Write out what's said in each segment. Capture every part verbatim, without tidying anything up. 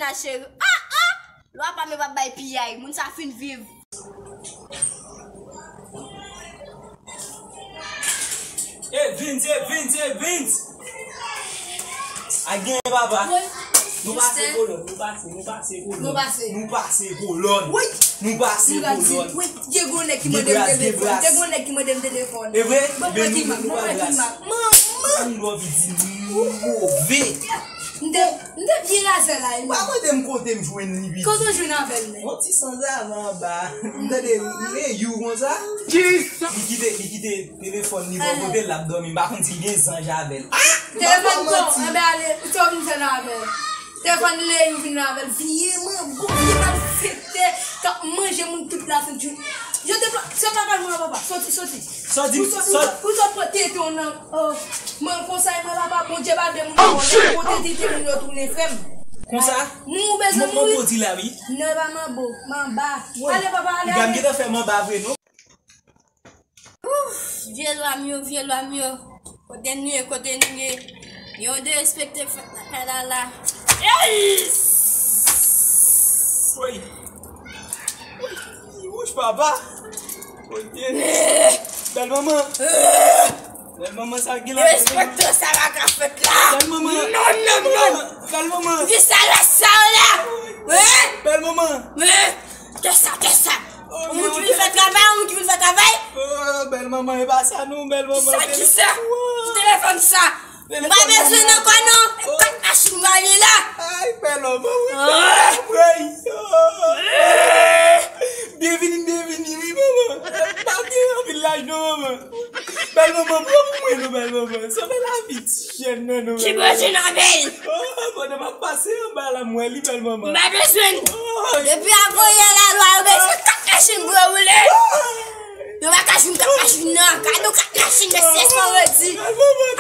Sa cheri. Ah, ah! Lwa pa m yo p ap bay piyay. Moun sa fin viv. Evens, Evens, Evens! A gen papa. Nou pase kolòn, nou pase, nou pase kolòn. Nou pase. Nou pase kolòn. Nou pase kolòn. Gen gwo nèg ki mande m telefòn. Gen gwo nèg ki mande m telefòn. E vre? Bon, mwen ki mak, mwen ki mak. Manman! Ou move. M te, m te byen razè la, wi. Ou pa mande m kote m jwenn li, wi. Kote w jwenn avè l, men? Yon ti sanzavan anba. M tande, m te you konsa. Li kite, li kite telefòn li bò kote l, l ap dòmi. M pa konn si l gen zanj avè l. Ah! Telefòn kon, anben ale, ou te vin fè nan avè l. Telefòn Leyou vin avè l. Vye manbo, vye malfektè, k ap manje moun tout lasenn jounen. Yo te pran, se pa kay mwen, papa. Soti, soti. Soti, soti. Ou sot pran tete w nan, oh, mwen konsa, mwen papa, Bondye pa de moun, oh, shit, pran tete moun yo tounen frè m. Konsa? Moun ou bezwen mouri. Manbo di la, wi. Non, e pa manbo, manba. Ale, papa, ale, ale. Li pa m gentan fè manba vre, non. Ouf, vye lwa m yo, vye lwa m yo. Kote nou ye, kote nou ye? Yon derespekte fèt lakay la la. Yes! Woy! Woy, wouch papa! Kote? Bèl manman! Bèl manman, sa gen la. Derespekte sa pa ka fèt la! Bèl manman! Non, non, non! Bèl manman! Ki sa la, sa la? Hein? Bèl manman! Hein? Kè sa, kè sa? Ou moun ki vin fè travay, ou moun ki vin fè travay? Oh, bèl manman, e pa sa non, bèl manman. Kisa, kisa? Ki telefòn sa? M pa bezwen nan kò non. Kat machin m ale la. Ay, bèl manman, wi. Byenvini, byenvini, wi, manman. M pa gen anpil laj non, manman. Bèl manman, pran pou mwen non, bèl manman. Sove lavi ti jèn nan non, bèl manman. Ki bòjè nan bèl? Oh, pandan m ap pase anba la, m wè li, bèl manman. M pa bezwen l. Depi avoye lalwa, yo bezwen kat machin pou yo woule. Yo pa ka jwenn kat machin nan. Gade yon kat machin, mesye, san redi.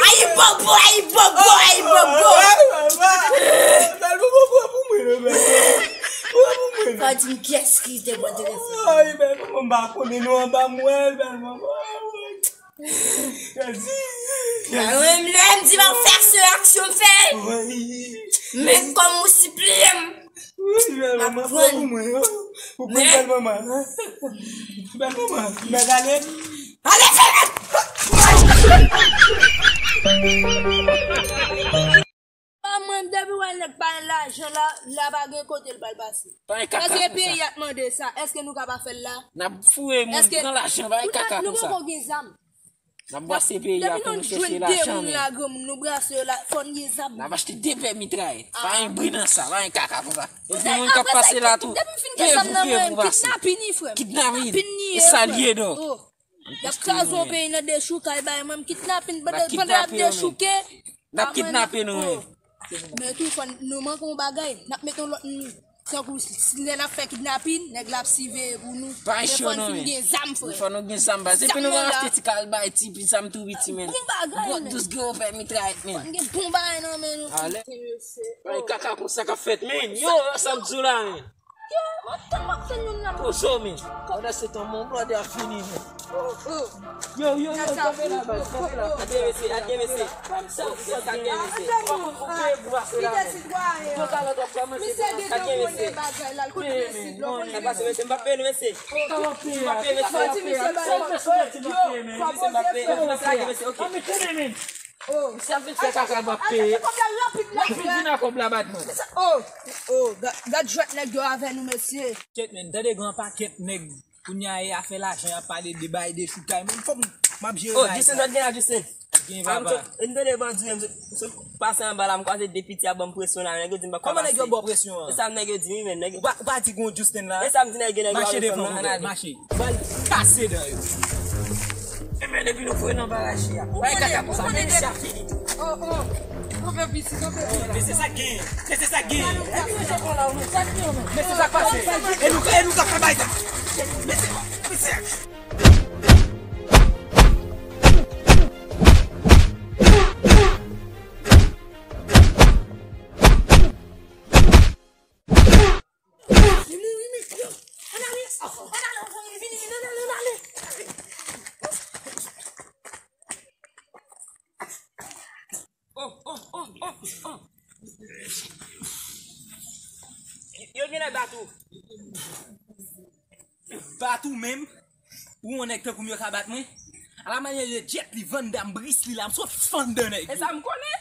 Ayibobo, ayibobo, ayibobo. Fò di m kiyès ki te pran telefòn. Ay, bèl manman, m pa konnen non, anba m wè l, bèl manman. Mwen menm, lè m di m ap fè aksyon, aksyon m fè. Men kòm ou sipliye m, m ap pran. Ou pran bèl manman. Bèl manman, bèl ale. Ale fè mèt! Pa mwen, depi wè nèg pa gen lajan la, la pa gen kote l pral pase. Paske peyi a t mande sa, èske nou ka pa fè l la? N ap foure moun pran lajan, pa gen kaka konsa. Nou poko gen zam. N ap brase peyi a pou nou chèche lajan, men. Depi nou jwenn de moun la, granmoun, nou brase yo la, fò n gen zam. N ap achte de pè mitrayèt. Pa gen bri nan sa, pa gen kaka konsa. Epi moun k ap pase la tou, pye pou pye pou pase. Kidnapin, frè m. Kidnapin. E sa l ye, non? Y ap kraze yon peyi nan dechoukay bay mwen, m kidnapin pandan, pandan y ap dechouke. N ap kidnape nou menm. Men tou, fò n, nou manke yon bagay, n ap mete yon lòt moun. Tankou si lè n ap fè kidnapin, nèg la ap siveye pou nou. Men fò n fin gen zam, frè. Fò nou gen zam, baz. Epi nou va achte ti kalbay, ti zam tou piti, men. Bon bagay, men. Bon, dous gwo pè mitrayèt, men. Fò n gen bon bagay nan men nou. Ale. Pa gen kaka konsa k ap fèt, men. Yo, sa m di w la, men. Yo, mwen tèlman fè youn nan. Pozo, men. Pandan se tan, mon blòdè a fini, men. Yo, yo, yo, kanpe la, baz, kanpe la. Adye mesye, adye mesye. Sa, sa, sa, adye mesye. Ou peye pou pase la, men. Yon kalòt w ap kòmanse pran. Adye mesye. Men, men, non, non. Sa pase, mesye, m pa peye nou, mesye. M pa peye, mesye. M pa peye, mesye. Mesye, m pa peye. Mesye, m pa peye. Mesye, adye mesye, ok. Oh. Misye ap vin fè kaka, m ap peye. Rapid, vin ak kòb la, bat mwen. Oh, oh, ga-, gad jwèt nèg yo avè nou, mesye. Kèt, men, tande gen yon pakèt nèg. Kounye a, e afè lajan, y ap pale de bay, de choukay. Men, fò m, m ap jere bagay sa. Oh, Justin, sa gen la, Justin? Gen, papa. M tande bandi, men, m sot pase anba la, m kwaze de piti a ban m presyon la, nèg yo di m pa ka pase. Kòman nèg yo ba w presyon an? E sa nèg yo di, wi, men, nèg yo. Ou pa, ou pa di gen yon Justin la? E sa m di nèg yo, nèg yo. Mache devan mwen, mache. Bal kase dan yo. Enben, depi nou voye nan baraj li a. Bay kaka konsa, men misye a fini tou. Oh, oh. Kanpe piti, kanpe piti. Men se sa k genyen. Men se sa k genyen. Men se sa k pase. E nou, e nou ka fè bay sa. Men se, men se. Li mouri, men. Ann ale, ann ale, ann ale, vini, ann ale, ann ale. Oh, oh, oh, oh, oh. Bat ou menm? Ou yon nèg tankou m yo ka bat mwen? Ala manyè de Jet Li, Van Damme, Bruce Lee la, m sot fann dan nèg. E sa m konnen.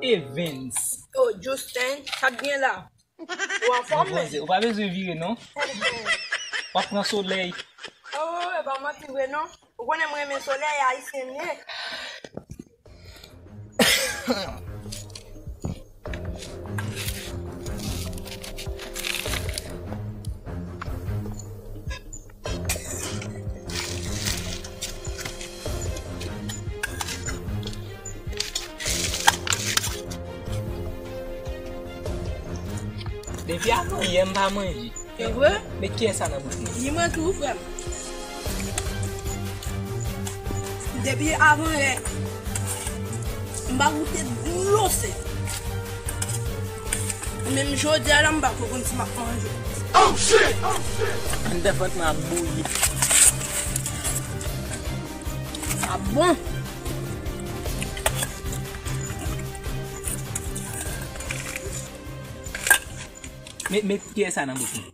Evens. Oh, Justin, sa k gen la? Ou anfòm, men? Ou pa bezwen vire, non. W ap pran solèy. Oh, e pa manti vre, non. Ou konnen m renmen solèy, ayisyen m ye. Depi avan yè m pa manje. E vre? Men kiyès sa nan bouch mwen? Ni mwen tou, frè m. Depi avan yè, m pa goute dlo sèl. Menm jodi a la, m pa ko konn si m ap manje. Oh, shit! Oh, shit! Anndan vant mwen ap bouyi. Sa bon. Met, met pyè sa nan bouch mwen.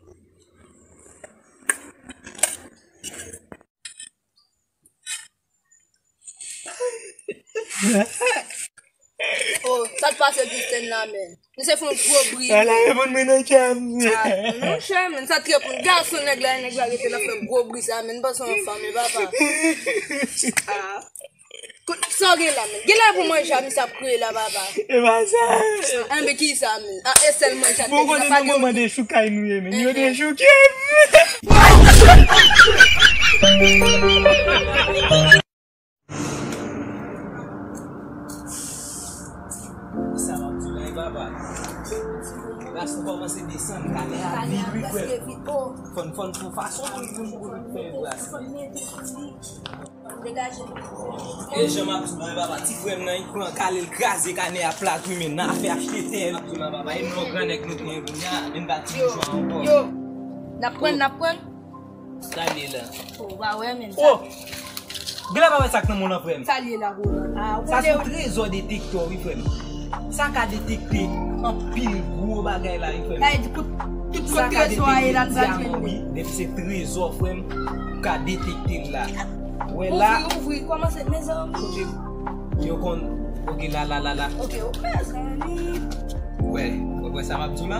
Oh, sa k pase Justin la, men? Misye fè yon gwo bri. Ala reponn mwen nan chan. Ah, monchè, men sa trè pou gason nèg la, nèg la rete la fè gwo bri sa, men pa son fanm, papa. Ah. Sa w gen la, men? Gen la pou manje a, misye ap kriye la, papa. E pa sa. Enben, ki sa, men? A, e sèl manje a. Bon, kote nou mande choukay nou ye, men? Yo dechouke m. Sa m ap di w la, e papa. Ras nou kòmanse desann, kanè a vid, wi, frè m. Fò n, fò n, fò n fason pou n, pou n, pou n fè bras. E jan m ap di w, papa, ti frè m nan, li pran kale, l kraze kanè a plat, wi, men n a fè achte tè. M ap di w la, papa, e nou gran nèg nou te ye kounye a, men n pa ti boujwa ankò. Yo, n ap pran, n ap pran. Gade la. Oh, w pa wè, men. Oh! Gade la, papa, sa k nan men w lan, frè m. Sa l ye la, bro? Ah, sa se yon trezò detektè, wi, frè m. Sa ka detekte anpil gwo bagay la, wi, frè m. Sa vle di tout, tout kot trezò a ye la, l pral jwenn li. Depi se trezò, frè m, ou ka detekte l la. Wè la. Ouvri, ouvri, kòmanse, mezanmi. Kote yo konn, oke, la, la, la, la. Oke, oke, mezanmi. Wè, wè, wè sa m ap di w la.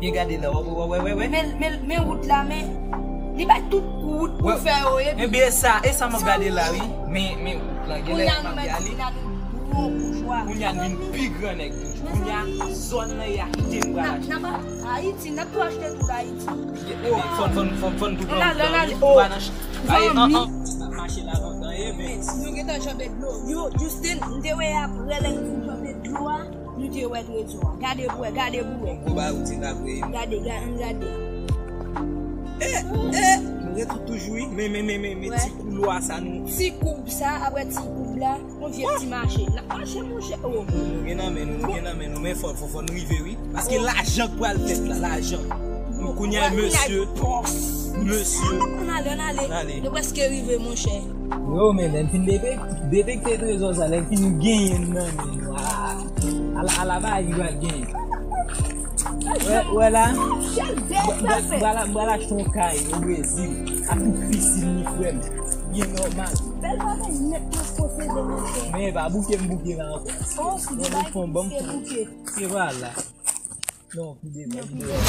Byen gade la, wè, wè, wè, wè, wè. Men, men, men wout la, men li bay tout wout pou fè yo, epi. Ebyen, sa, e sa m ap gade la, wi. Men, men wout la, gen lè m ap gade. Kounye a nou mèt vin ak gwo boujwa. Kounye a n vin pi gran nèg toujou. Kounye a, zòn nan, y a kite m pral achte. N ap, n ap Ayiti, n ap tou achte tout Ayiti. Fòn, fòn, fòn, fòn tou pran tan, wi. Ou pa nan ch-, ay, an, an, mache la lontan, e, men. Nou gentan janbe dlo. Yo, Justin, m te wè apre lè nou fin janbe dlo a, nou te wè trezò a. Gade pou wè, gade pou wè. Yon gwo bagay ou te ka vre. Gade, gade, ann gade. E, e, nou gen tout toujou, wi. Men, men, men, men, men, ti koulwa sa nou. Ti koub sa, apre ti koub la. Yon vye ti mache. N ap mache, monchè. Oh. Nou gen nan men nou, nou gen nan men nou, men fò, fò, fò n rive, wi. Paske lajan k pral fèt la, lajan. Kounye a, mesye, mesye. Ann ale, ann ale. Nou prèske rive, monchè. Yo, men lè n fin detek-, detekte trezò sa, lè n fin genyen l nan men nou. Ah, ala, ala bagay ki pral genyen. Wè, wè la. M pral achte yon kay o Brezil. Ak tout pisin li, frè m. Byen nòmal. Bèl bagay nèt m ap posede, monchè. Men pa bouke m bouke la ankò. Oh, ki de bagay ki bouke. Se pa la. Non, ki de bagay, ki de bagay.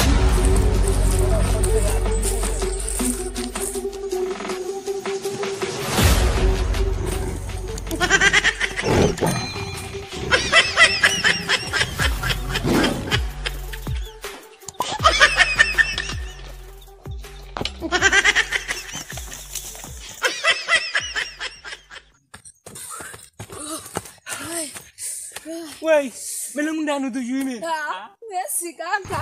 Wey, men nan mouda nou toujou, wi, men. Ah, mèsi, kaka.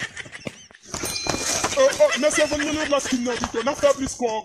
Oh, oh, mesye, vann mwen nan plas Kim nan pito, n ap fè plis kòb.